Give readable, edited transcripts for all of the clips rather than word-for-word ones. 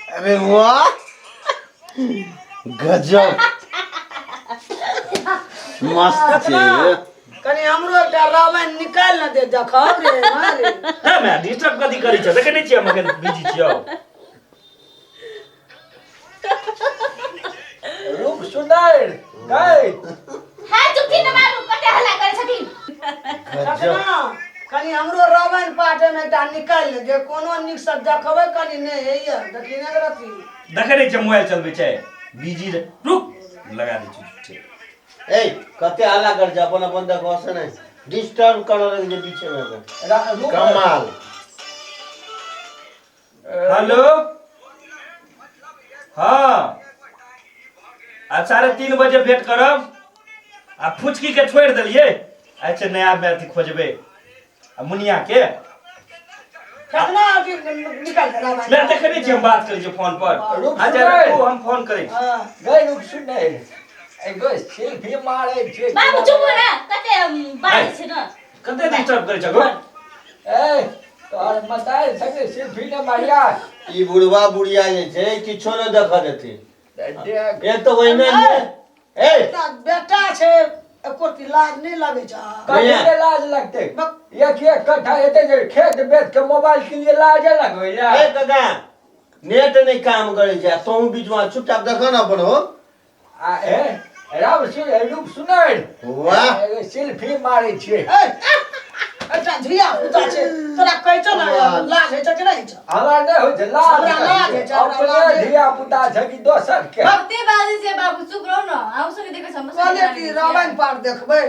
अरे वाह गजब मस्त छै रे। कनि हमरो एकटा रामायण निकालि ने दे देखब रे माँ रे। हे माय डिस्टर्ब कथी करै छ देखै नहि छियै हम एखन बिजी छियौ रूप सुंदर गई हां चुपकी न मारू कते हल्ला करै छथिन गजब कखना कनि हमरो रामायण पाठ मे एकटा निकालि ने दे कोनो नीक से देखबै कनि नहि होइए देखी ने रति देखै नहि छियै मोबाइल चलबै छै बिजी रह रुक लगा दै छी ए कते हल्ला कर छै अपन अपन देखो से नहीं डिस्टर्ब करऽ लगे छै पीछे में रूप कमाल हेलो हाँ आ 3:30 बजे भेंट करब आ फुचकी के छोड़ि देलियै अच्छा नया में अथी खोजबै आ मुनिया के कतना अथी निकालि दे रामायण मैं देखे नहीं छी हम बात करै छी फोन पर रुक अच्छा सुनै। रखू हम फोन करै छी हाँ। गई रूप सुंदर एगो सेल्फी मारे छै बाबू चुप हो ना कते बाजै छै न कते डिस्टर्ब करै छ गो ए तोहर मताई संगे सेल्फी ने मारिया ई बुढ़वा बुढ़िया जे छै किछो नहि देखऽ देतै देख एक तऽ ओहिना ने ए बेटा बेटा छै एको रत्ती लाज नहि लगै छै कथी के लाज लगतै एक एक कट्ठा एते जे खेत बेच के मोबाइल के लिए लाजे लगबै ए काका नेट नहि काम करै छै आ तोहूँ बीचमे चुपचाप देखऽ ने अपन हो आ ए राम सुन रूप सुनर वाह एगो सेल्फी मारै छियै ए, एकटा धिया पुता छै तोरा कहै छौ ने लाज होइ छौ कि नहि होइ छौ हमरा नहि होइ छै लाज हमरा लाज होइ छै, हमरा अपने लाज होइ छै। धिया पुता छै कि दोसर के कते बाजै छै बाबू चुप रहो न अहूँ सबके देखै छी हमरो सबके कहलियै कि देखै रामायण छियै। पाठ देखबै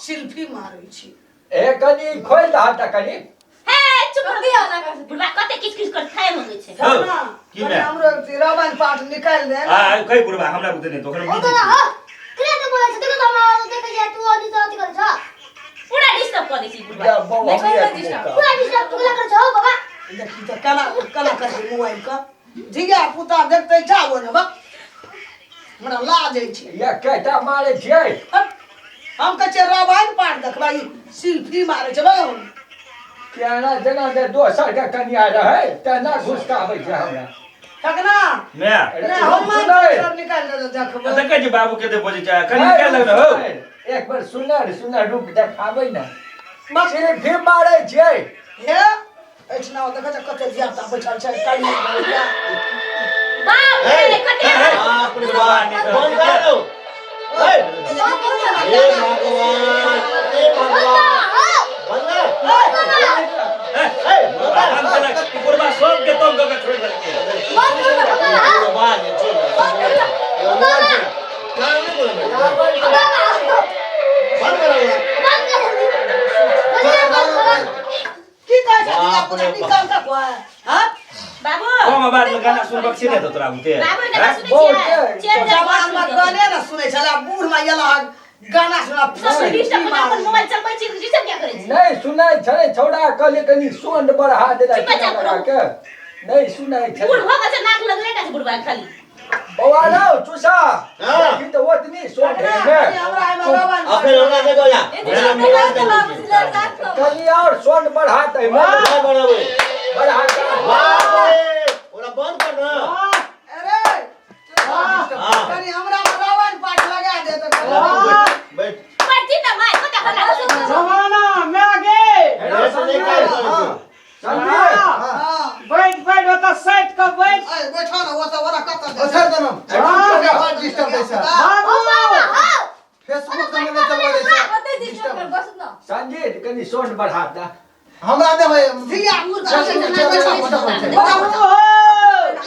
सेल्फी मारै छी ए कनि खोलि दह तऽ कनि हे चुप रहो कते हल्ला करै छै बुढ़वा कते किच किच कर खाए मंगै छै हौ, ना, की कनि माय? हमरो रामायण पाठ निकालि दे आ कहि बुढ़वा हमरा बुते नहि तोखन ओ बिजी तो छी हो किन त बोलै छ देखो त हमरा देखै छ तू अभी त अथी करै छ पूरा डिस्टर्ब कऽ दै छै बुढ़वा जा बौआ, नहि हम कहियो एक disturb। मौका। पूरा डिस्टर्ब चुगला करै छ हो बाबा देखी तऽ केना केना करै छै मोबाइल के धिया पुता देखतै जाओ ने बा हमरा लाज होइ छै या केटा मारै छियै हट, हम कहै छियै रामायण पाठ देखबै ई सेल्फी मारै छै बा केना जेना जे दोसर के कनिया रहै तेना घुसकाबै छै हमरा ठकना माय नहि हम सुनै। सब निकालि दे देखबै देखै छी बाबू के बजै छै कनि निकालि दे ने हौ एक बेर सुनर सुनर रूप देखाबै ने सेल्फी मारै छियै हे एहिठिना देखै छै कते धिया पुता बैठल छै काल्हि बाप रे कते बाप रे बाप बंद कर दो ए हे भगवान हे भगवान बंद कर ए बंद केलक ई बुढ़वा सबके तंग कऽ के छोड़ि देलकै बुढ़वा जे छै ने, काम नहि बोलै बंद करो की कहै छै धिया बाप पुता रे निकाल कऽ कोइ हँ बाबू कम आवाज में गाना सुनबक छै ने तो तोरा बुते बाबू गाना सुनै बहुत छियै चेयर जा जवान में गाने ने सुनै छलै बूढ़ में एला गाना सुना सब डिस्टर्ब अपन मोबाइल चलबै छी डिस्टर्ब क्या करै छी नहि सुनै छलै छौड़ा कहलियै कनि सोंड बढ़ा देला चुप चाप लगा के नहि सुनै छलै बूढ़ भऽ गेल छै नाक लगले टा छै बुढ़वा के खाली बौआ रौ चूसा हाँ। देखी तऽ ओतनी सोंड हमरा है ने एहिमे रामायण अखन हमरा देखो जा ए हमरा डिस्टर्ब मोबाइल करै देखै छै छै कनि और सोंड बढ़ा दे नहि बढ़ाबै बढ़ा दे। बाप रे ओकरा बंद कर ना अरे हाँ। कनि हमरा मे रामायण पाठ लगा दे तऽ बैठ पढ़ती न माय कते हल्ला करै छै जमाना में गे नेट नहि काज करै छै हाँ, हाँ बैठ बैठ ओतऽ सटि कऽ बैठ अरे बैठो ना ओतऽ ओरा कतऽ जाइ छै? ओसर दनम हाँ। डिस्टर्ब दै छै बाबू फेसबुक तऽ नहि चलबै दै छै कते डिस्टर्ब कर बस न संजीत कनि सोंड बढ़ा दे हमरा नहि होय धिया पुता छै फेसबुक ने, चलबै बैठो, छै बैठो, डिस्टर्ब बैठो। बाबू हो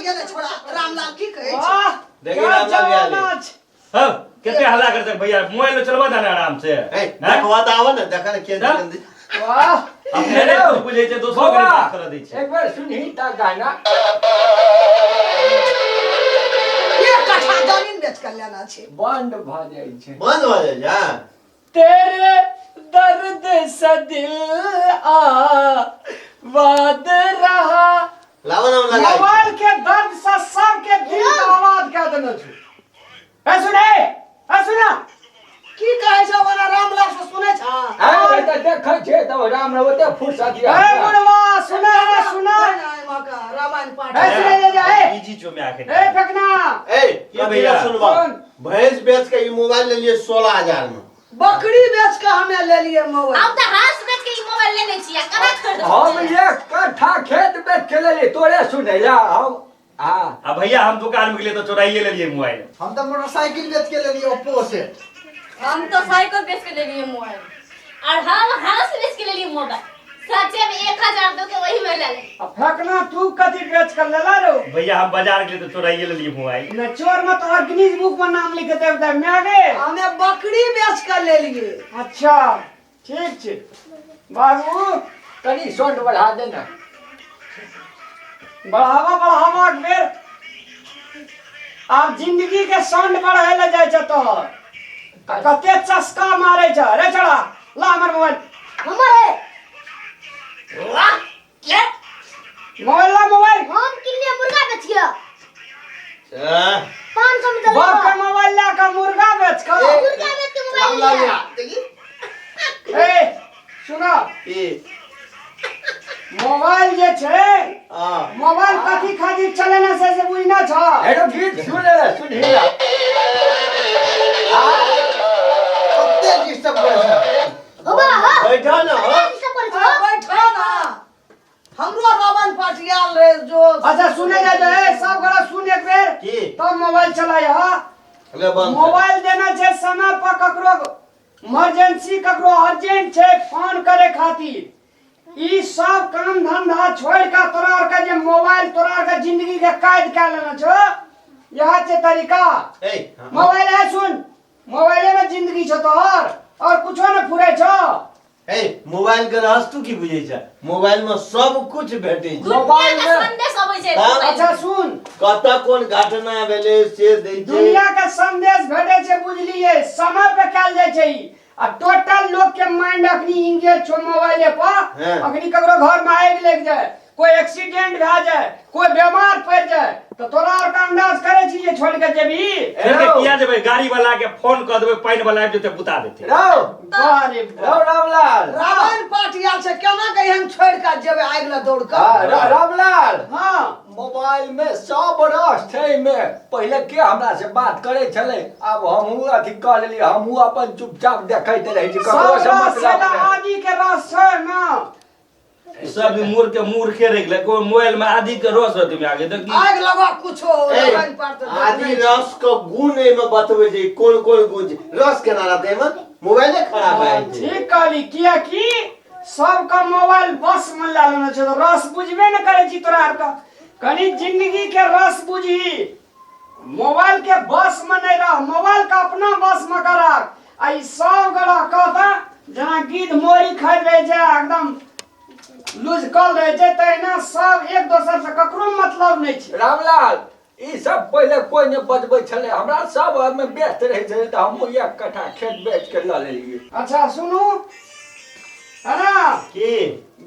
ये ले छोड़ा रामलाल की कहै छै वाह देखी क्या रामलाल भी आले। जमाना छै। हौ कते हल्ला करै छै भैया मोबाइल में चलबा दे ने आराम से ए हैं? देखवा तऽ आबऽ ने देखऽ ने केहन चल। केहन वाह अपने नहि कुछ बुझै छै दोसरो के बौआ बात करऽ दै छै एक बेर सुनही तऽ गाना एक कट्ठा जमीन बेच के लेना छै बंद भऽ जाइ छै बंद भऽ जाइ छै हाँ? तेरे दर्द से दिल आ वाद रहा लाबऽ ने हम लगाइ छी। मोबाइल के दर्द से सबके दिल के आवाज कऽ देने छौ ए सुने ए सुना की कहै छै ओना रामलाल से सुनै छ आइ तऽ देखै छियै तऽ राम रह ओते फुर्सत ए यऽ बुढ़वा सुना रे सुना रामायण पाठ ए सुने ले जा ए बिजी घीचो में आके। ए फेकना। ए की भैया? सुनबा, भैंस बेच के ई मोबाइल ले लिए 16,000 में। बकरी बेच के हमें ले लिए मोबाइल। हम तऽ हाथ बेच के ई मोबाइल लेने छी आ केना छोड़ि देबै? हम एक कट्ठा खेत बेच के लेलियै तोरे सुनैला हम। हाँ आ भैया हम दुकान में गेलियै तऽ चोराइए लेलियै मोबाइल। हम तऽ मोटरसाइकिल बेच के लेलियै ओप्पो सेट। हम तो साइकिल बेच के लेलिए मोबाइल। और हम हाथ बेच के लेलियै मोबाइल। सच्चे में 1000 दो के वही में ले ले। आ फेकना तू कथी बेच कर लेला रो? भैया हम बाजार गेलियै तऽ चोराइए लेलियै मोबाइल। न चोर में तो और गिनीज बुक में नाम लिख देब दे मैं गे। हमें बकरी बेच के ले लिए। अच्छा ठीक छै बाबू। कनी साउंड बढ़ा दे ना। बढ़ावा बढ़ावा के बेर आब जिंदगी के साउंड बढ़े ले जाइ छै तोहर। कते चस्का मारे छै रे छड़ा, ला हमर मोबाइल। हमर है। मोबाइल ला मोबाइल। हम किनलिए मुर्गा बेच के। 500 में बाप के मोबाइल ला के मुर्गा बेच के। मुर्गा बेच के मोबाइल लिया। ए सुनो, ई मोबाइल जे छै हां मोबाइल कथी खातिर चलेना से से बुझना छ। एगो गीत सुने ले सुनही ला। कते डिस्टर्ब करै छै। होबा हो। बैठा ना हो। बैठो ना, हमरो रावण पाटियाल रे जो। अच्छा सुने जा जो ए सब गोरा सुन एक बेर की तब मोबाइल चलाय। हां ले बंद। मोबाइल देना छै समय पर, ककरो इमरजेंसी ककरो अर्जेंट छै फोन करे खातिर। ई सब काम धंधा छोड़ के तोरा आर के जे मोबाइल तोरा आर के जिंदगी के कैद कै लेने छो, यह छै तरीका। ए मोबाइल है सुन, मोबाइले में जिंदगी छो तोहर और कुछो न फुरे छो। ए मोबाइल के रहस्य तू की बुझै छ? मोबाइल में सब कुछ भेटै छै। दुनिया के संदेश अबै छै। अच्छा सुन, कत कोन घटना भेलै से दै छै। दुनिया के संदेश भेटै छै बुझलियै, समय पे कयल जाइ छै ई। आ टोटल लोग के माइंड अखनी इंगेज छो मोबाइले पर। अखनी ककरो घर में आगि लागि जाए, कोई एक्सीडेंट भए जाए, कोई बीमार पड़ जाए तो तोरा और का अंदाज करे छी जे छोड़ के जेबी? किया जेबै? गाड़ी वाला के फोन कर देबै, पानि वाला आबि जेतै बुता देतै। रौ बारे रौ रामलाल। रावण पाटियाल से केना के हम छोड़ के जेबै आगि लग दौड़ के? हाँ, रामलाल। हाँ मोबाइल में सब रस छै में। पहिले के हमरा से बात करे छलै, आब हमहूँ अथी कऽ लेलियै, हमहूँ अपन चुपचाप देखैत रहै छी, ककरो सब से रस छै मतलब तऽ नहि। आदि के रस छै ना। सब मूर्ख के मूर्खे रहि गेलै। कोई मोबाइल में आदि के रस रहतै में आगे देखी। आगि लगा कुछो रावण पाट आदि रस के गुण एमे बतबै छै, कोन कोन गुण छै। रस केना रहतै एमे? मोबाइले खराब भए जाइ छै। ठीक कहली, किया कि सबके मोबाइल बस में लए लेने छै तऽ रस बुझबे ने करै छी तोरा आरके। कनी जिंदगी के रस बुझी, मोबाइल के बस में नहीं रह, मोबाइल के अपना बस में कर राख। आ ई सब गोरा कहता जेना गिद्ध मोरी खाइत रहै छै एकदम लुझकल रहै छै, तहिना सब एक दोसर से ककरो मतलब नहि छै। रामलाल ई सब पहिले कोई नहि बजबै छलै, हमरा सब ओहिमे व्यस्त रहै छलै तऽ हमहूँ एक कट्ठा खेत बेच के लऽ लेलियै। अच्छा सुनू है ना, की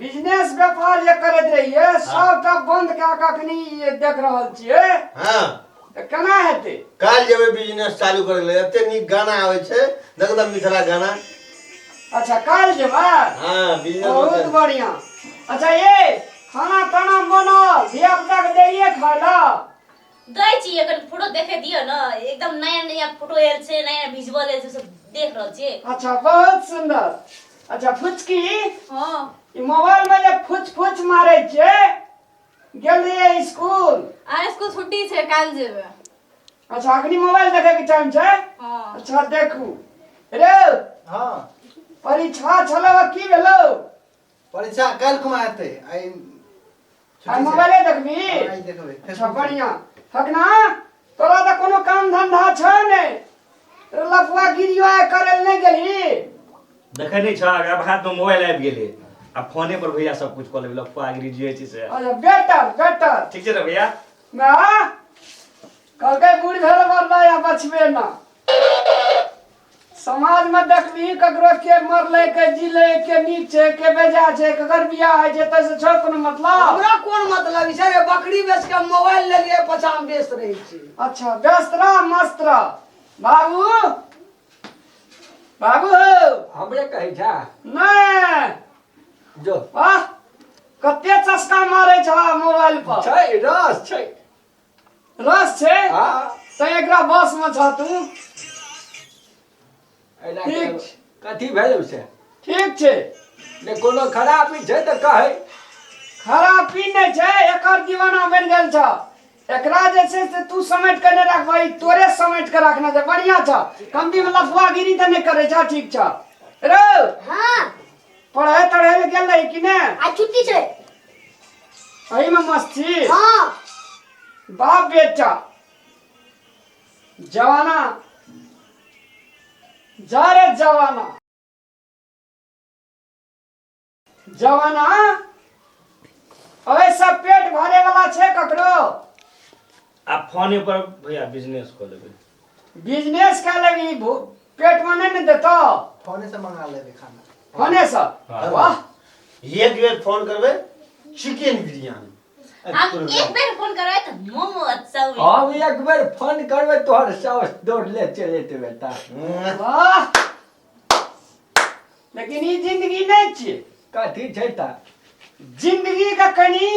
बिजनेस व्यापार जे करैत रहियै सबटा बंद कए कऽ अखनी देख रहल छियै। हाँ तऽ केना हेतै? काल्हि जेबै बिजनेस चालू करै लेल, एते नीक गाना आबै छै, देख तऽ मिथिला गाना। अच्छा काल्हि जेबै? हाँ बिजनेस बहुत बढ़िया। अच्छा ये खाना ताना बनल धिया पुता के देलियै खाय लए? दै छी, एकर फोटो देखे दियौ न, एकदम नया नया फोटो आयल छै, नया विजुअल आयल छै, सब देख रहल छियै। अच्छा बहुत सुंदर। अच्छा फुचकी, हाँ ई मोबाइल में जे फुच फुच मारै छियै, गेल रहियै स्कूल? आ स्कूल छुट्टी छै, काल्हि जेबै। अच्छा अखनी मोबाइल देखे के टाइम छै? हाँ। अच्छा देखू रे। हाँ परीक्षा छलौ की भेलौ? परीक्षा काल्हि खुमा हेतै, आइ आइ मोबाइले देखबी? आइ देखबै। अच्छा बढ़िया। हकना तोरा तऽ कोनो काम धंधा छै नहि, लफुआ गिरियो आइ करै लए नहि गेलही? देखै नहि छह, आब हाथ में मोबाइल आबि गेलै, आब फोने पर भैया सब कुछ कऽ लेबै, लफुआ गिरी जे होइ छै से। अच्छा बेटर बेटर। ठीक छै ने भैया? ना कहलकै बूढ़ भेल मरलै आ बचबे ना। समाज में देखबी ककरो के मरलै के जीलै, के नीक छै के बेजा छै, ककर बियाह होइ छै, ताहिसँ छौ कोनो मतलब? हमरा कोन मतलब छै रे, बकरी बेच के मोबाइल लेलियै, पछा में व्यस्त रहै छी। अच्छा व्यस्त रह मस्त रह। बाबू बाबू हमरे कहै छा? नहि जो वाह कते चस्का मारै छ मोबाइल पर। छै रस छै। रस छै। हाँ। तऽ एकरा बस में छ तू। एना ठीक छै। कथी भेल से? ठीक छै। ने कोनो खराबी छै तऽ कहै। खराबी नहि छै, एकर दीवाना बनि गेल छ। एकरा जे छै से तू समेट के नहि राखबही, तोरे समेट के रखना छै। बढ़िया छ, कमती में लफुआगिरी तऽ नहि करै छ, ठीक छ। रो। हाँ। पढ़ाई तढ़ाई लए गेल रही कि नहि? आज छुट्टी छै। एहि में मस्त छी? हाँ। बाप बेटा जवाना जा रे जवाना जवाना, अबे सब पेट भरे वाला छै ककरो? आ फोने पर भैया बिजनेस कऽ लेबै। बिजनेस कऽ लेबी, पेट में नहीं ने देतो। फोने से मंगा लेबै खाना। फोने से? हाँ। वाह। एक बेर फोन करबै चिकन बिरयानी। हम एक बेर फोन करबै तऽ मोमो आ चाउमिन। हम एक बेर फोन करबै तोहर साउस दौड़ले चलि एतै बेटा। वाह, लेकिन ई जिंदगी नहीं छियै। कथी छै तऽ? जिंदगी का कनी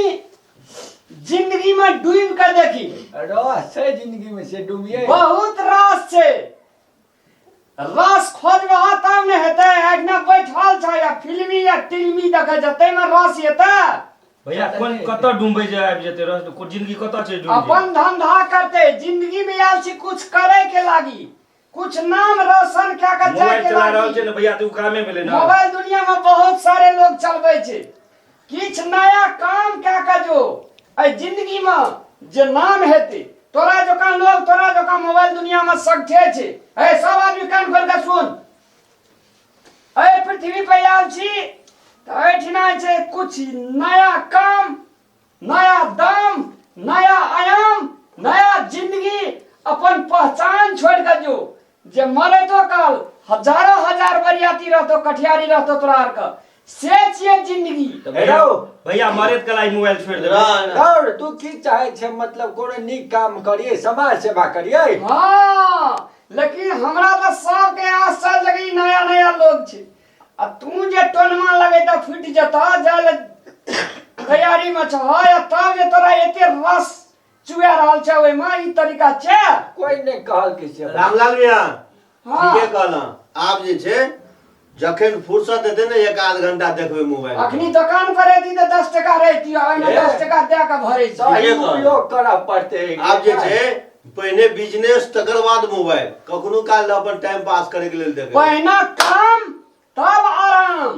जिंदगी में डूब के देखी। रस छै जिंदगी में से डूबिए। बहुत रस छै, रस खोजबह तब ने हेतै। एहिना बैठल छ या फिल्मी या टिल्मी देखै छ, ताहिमे रस हेतै? भैया कोन कतऽ डूबबै जे आबि जेतै रस? जिंदगी कतऽ छै डूबि? अपन धंधा करते जिंदगी में आयल छी कुछ करे के लागी, कुछ नाम रोशन क्या के जाय मोबाइल के चला रहल लागी। छै ने भैया, तऽ ओ कामे भेलै ने। मोबाइल दुनिया में बहुत सारे लोग चलबै छै। किछ नया काम क्या के जो एहि जिंदगी में जे नाम हेतै। तोरा जकाँ लोग, तोरा जकाँ मोबाइल दुनिया में सगठे छै। ए सब आदमी कान खोल के सुन, एहि पृथ्वी पर आयल छी तऽ एहिठिना छै कुछ नया काम, नया दाम, नया आयाम, नया जिंदगी। अपन पहचान छोड़ के जो जे मरैतो काल हजारों हजार बरियाती रहतो, कठियारी रहतो तोरा आर के, से छियै जिंदगी। तऽ भैया, भैया मरैत काल ई मोबाइल छोड़ि देबै। और तू की चाहे छै? मतलब कोनो नीक काम करिए, समाज सेवा करिए। हाँ, लेकिन हमरा तऽ सबके आश्चर्य लगे नया नया लोग छै, आ तू जे टोनमा लगेता फूटि जेतऽ, जाय लए तैयारी में छह, आ तब जे तोरा एते रस चुआ रहल छै ओहिमे, ई तरीका छै? कोई नहीं कहल कि से। रामलाल भैया। हाँ। ठीके कहलहुँ। आब जे छै जखन फुर्सत हेतै ने एक आध घंटा देखबै मोबाइल। अखनी दोकान पर रहती तऽ 10 टका रहती, ओहिमे 10 टका दए कऽ भरै छै। सही ठीके कहलहुँ। उपयोग करऽ पड़तै। आब जे छै पहिने बिजनेस तकर बाद मोबाइल, कखनो काल अपन टाइम पास करे के लेल देखबै। पहिने काम तब आराम,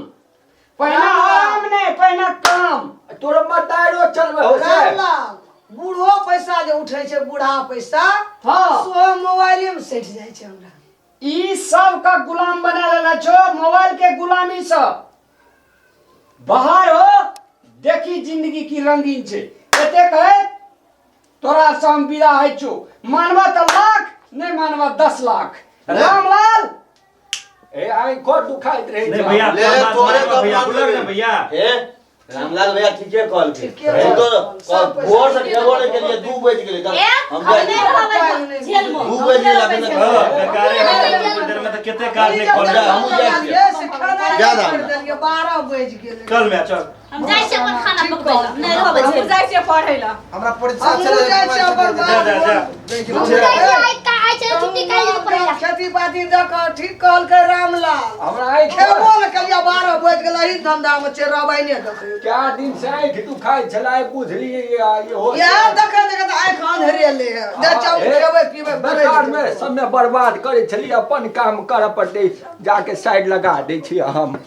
पहिने आराम नहि पहिने काम। तोर मतारो चलबै हो से। रामलाल, बूढ़ो पैसा जे उठै छै, बूढ़ा पैसा, हाँ। सेहो मोबाइले में सटि जाइ छै हमरा। ई सब का गुलाम बना लेना छो, मोबाइल के गुलामी से बाहर हो, देखी जिंदगी की रंगीन छे। एते कहे तोरा से हम विदा होइ छौ, मानबा तऽ लाख नहीं मानबा 10 लाख। रामलाल। ए आँखो दुखाइत रहै नहीं छै। भैया, ले, बात तोरे मानबा गप भैया, मान बोलक लेबै। ने भैया। हे रामलाल भैया ठीके कहलखिन। ठीके कहलखिन। सब पैसा भोर से खेबो नहि केलियै, 2 बजि गेलै। ए, हम हम जाइ नहि छी। रहबै जेलमे। 2 बजि गेल अखन तक। हाँ, बेकारे है, देर में तऽ कते काज नहि कऽ लेबै। हमहूँ जाइ छियै। से खाना जा छोड़ि रामलाल। देलियै, 12 बजि गेलै। चल मैं चल। हम जाइ छियै अपन खाना पकबै लए, नहि रहबै हमहूँ जेलमे। जाइ छियै पढ़ै लए। हमरा परीक्षा हमहूँ छलै, जाइ छियै अपन जा, जा, जा। हम जाइ छियै, आइ का आइ छै छुट्टी, काल्हि जेबै पढ़ै लए। खेती बाती दऽ कऽ ठीक कहलकै रामलाल। हमरा आँखि खेबो ने केलियै, 12 बजि गेलै, एही धंधा मे छै, रबाइने देखै। क्या दिन से आँखि दुखाइ छलै, आइ बुझलियै इहो। इएह देखै देखै तऽ आँखि अन्हरेलै हे। जाइ छियै हम खेबै पीबै बेकार में समय बर्बाद करै छलियै, अपन काम करऽ पड़तै, जाके साइड लगा दै छियै हम।